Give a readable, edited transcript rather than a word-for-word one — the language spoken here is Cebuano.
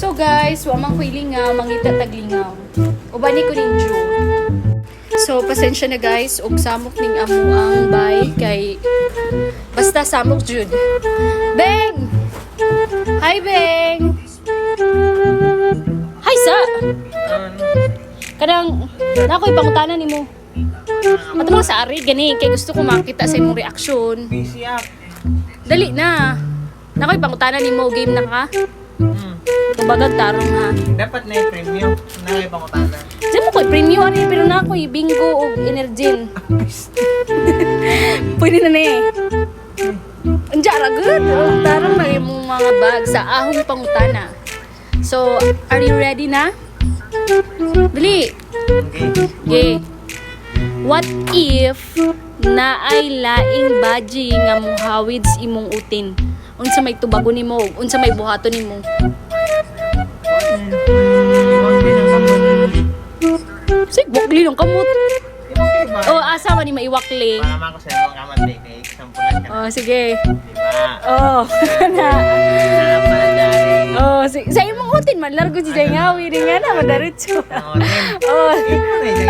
So guys, wa man ko'y lingaw, mangita tag lingaw. Ubani ko ning Ju. So pasensya na guys, og samok ning amo ang bay kay basta samok jud. Beng! Hi, Beng! Hi sa! Kanang na ako'y pangutana nimo. Ato mga sa ari gani kay gusto ko makita sa imong reaksyon. Busy up. Dali na. Nakoy pangutana nimo, game na ka. Tubagag tarong ha. Dapat na yung premium. Na yung pangutana. Diyan mo ko'y premium ani pero na ako'y bingo og energin. Pwede na ni. Andiya ra good. Oh, tarong na imong mga bag sa ahong pangutana. So, are you ready na? Dali. Okay. Okay. What if naay laing baji nga muhawid sa imong utin? Unsa may tubago nimo? Unsa may buhaton nimo? Iwag din ang kamot. Sig, wakli lang kamot. Iwag ba? Oh, asa man ni maiwakli? Para mako sa imong kamot eh, kay sampulan ka na. Oh, sige. Diba? Oh, na. Pala dali. Oh, si, sa imong utin man largo si Jay Ngawi rin nga na madaritso. Ang otin. Oh, Imo na yun.